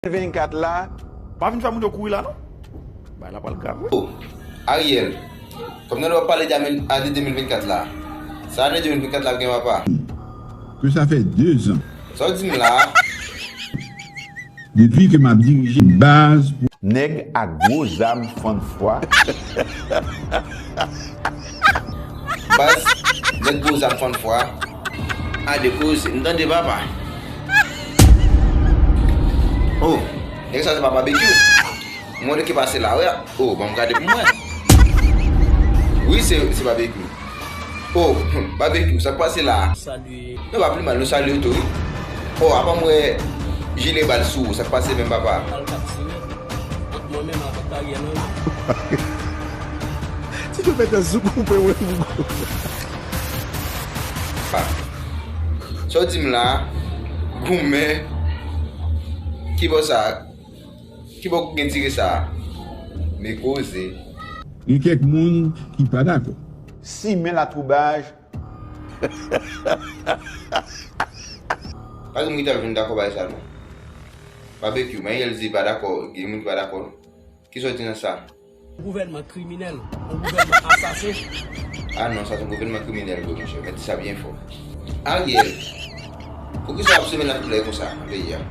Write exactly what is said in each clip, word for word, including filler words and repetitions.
de mil vennkat la. Pa vin fè moun yo kouri la, non. Bagay la pral grav, wi. Oh, Ariel, kòm nan w ap pale de ane de de mil vennkat la, sa ane de mil vennkat la ap gen, papa? Que ça fait deux ans. Sa w di m la? Depi ke m ap dirije baz pou nèg ak gwo zam fann fwa. Baz, nèg gwo zam fann fwa. A de koze, m tande papa. Oh, nèg sa se pa Babekyou. M wè ki pase la, wè. Oh, ban m gade pou mwen. Wi, se, se Babekyou. Oh, Babekyou, sa k pase la? Salye. Nou pa pi mal, nou salye w tou, wi. Oh, apa m wè jile bal sou ou, sa k pase menm, papa? Bal k ap tire ant mwen menm avèk Ariel Henry. Ti tou mèt an sou koupe, wè, pou. Pa. Sa w di m la, goumen, ki bò sa, ki bò gen tire sa? Men koze. Gen kèk moun ki pa dakò. Simen latwoubaj. Pa gen moun ki t ap vin dakò bay sa, non. Babekyou, men Ariel di pa dakò, gen moun ki pa dakò, non. Kisa w di nan sa? Gouvènman kriminèl, yon gouvènman asasen. Ah non, sa se yon gouvènman kriminèl, vre, monchè. Mèt di sa byen fò. Ariel, poukisa w ap simen lakoulè konsa nan peyi a?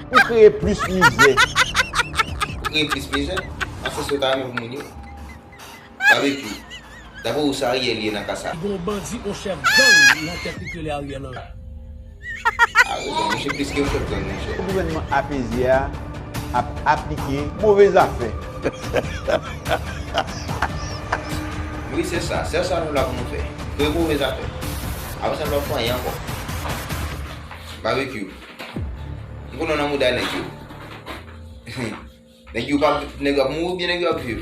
Pou kreye plis mizè. Pou kreye plis mizè? Asasen yo ta renmen pou moun yo. Babekyou, daprè ou, sa Ariel ye nan ka sa? Gon bandi, yon chèf gang nan tèt li ki rele Ariel Henry. A rezon, monchè, plis ke yon chèf gang, monchè. Gouvènman apeze a ap aplike move zafè. Wi, se sa. Sèl sa nou la pou nou fè. Kreye move zafè. Apre sa, nou pa fè anyen ankò. Babekyou. M konnen w nan mouda nèg yo. Nèg yo pa, nèg yo ap mouri oubyen nèg yo ap viv?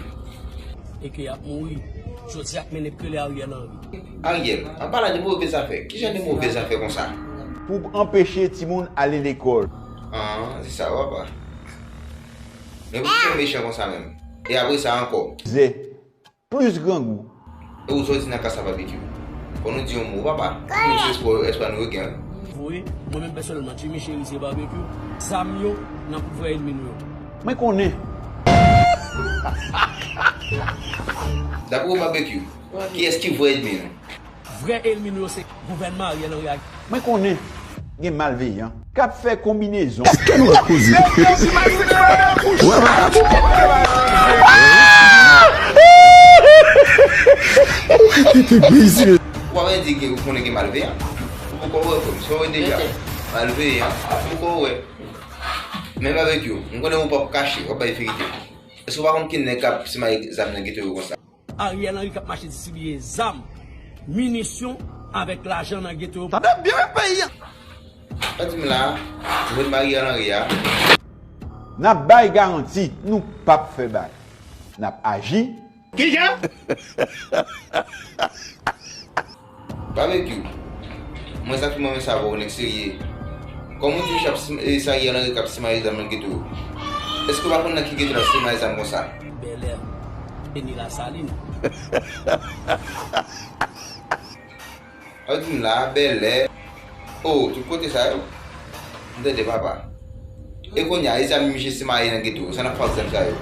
E ke y ap mouri. Jodi a k mennen k rele Ariel Henry. Ariel, an palan de move zafè, ki jan de move zafè konsa? Pou anpeche timoun ale lekòl. Ah, se sa, papa. Men poukisa w mechan konsa menm? E apre sa ankò? Zè. Plis grangou. E ou sòti nan ka sa, Babekyou? Fò nou di yon mo, papa. Pou nou di espwa, espwa nou yo gen. Voye, mwen menm pèsonèlman, Jimmy Cherizier, Babekyou, zam yo, n ap voye ènmi nou yo. Mwen konnen. Daprè w, Babekyou, kiyès ki vrè ènmi nou? Vrè ènmi nou yo se gouvènman Ariel Henry a. Mwen konnen gen malveyan k ap fè konbinezon. Èske nou ap koze? Wè, wè. Ou pa vle di gen, ou konnen gen malveyan? Ou poko wè, frè m. Se wè deja. Malveyan. Ou poko wè. Menm avèk yo, m konnen ou p ap kache, w ap bay verite. Èske w pa konn ki nèg k ap simaye zam nan geto yo konsa? Ariel Henry k ap mache distribiye zam, minisyon avèk lajan nan geto yo. Tande byen, peyi a. Sa di m la, gouvènman Ariel Henry a. N ap bay garanti, nou p ap fè bagay. N ap aji. Kijan? Babekyou, mwen sa ki mwen sa vè w nèg serye. Kòm ou di chap sim-, e, sa Ariel Henry k ap simaye zam nan geto yo. Èske w pa konn nan ki geto l ap simaye zam konsa? Bèlè. E ni Lasalin. Sa w di m la, Bèlè. Oh, tout kote sa yo. M tande papa. E kounye a, e zam misye simaye nan geto, sa n ap fè ak zam sa yo?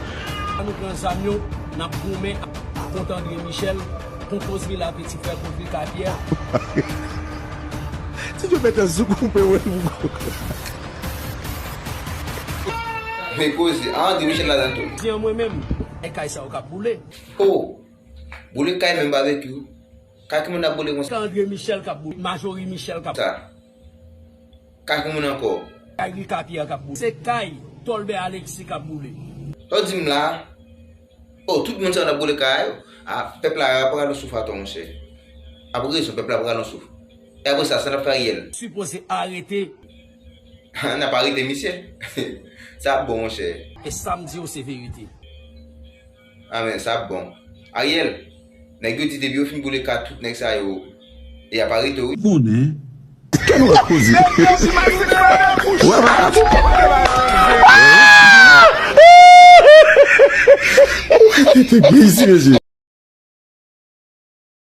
An nou pran zam yo, n ap goumen kont André Michel, kont Osvila Petit Frè, kont Rika Pierre. Ti Djo mèt an sou koupe wè l pou. Men koze, a André Michel ladan tou. Di an mwen menm, e kay sa yo k ap boule. Oh, boule kay menm Babekyou. Kay ki moun ap boule konsa? Kay André Michel k ap boule, Majorie Michel k ap. Sa. Kay ki moun ankò? Kay Rika Pierre k ap boule. Se kay Tolbè Alexis k ap boule. Sa w di m la? Oh, tout moun sa yo n ap boule kay yo. Ah, pèp la pral nan souf atò, monchè. Ap rezon, pèp la pral nan souf. E apre sa, sa n ap fè Ariel? Sipoze arete. N ap arete misye. Sa ap bon, monchè. E sa m di w se verite. Amèn, sa ap bon. Ariel, nèg yo di depi yo fin boule ka tout nèg sa yo, y ap arete w, wi. Konnen. Kè nou ap koze. Wè, wè. Tete bezi, mesye.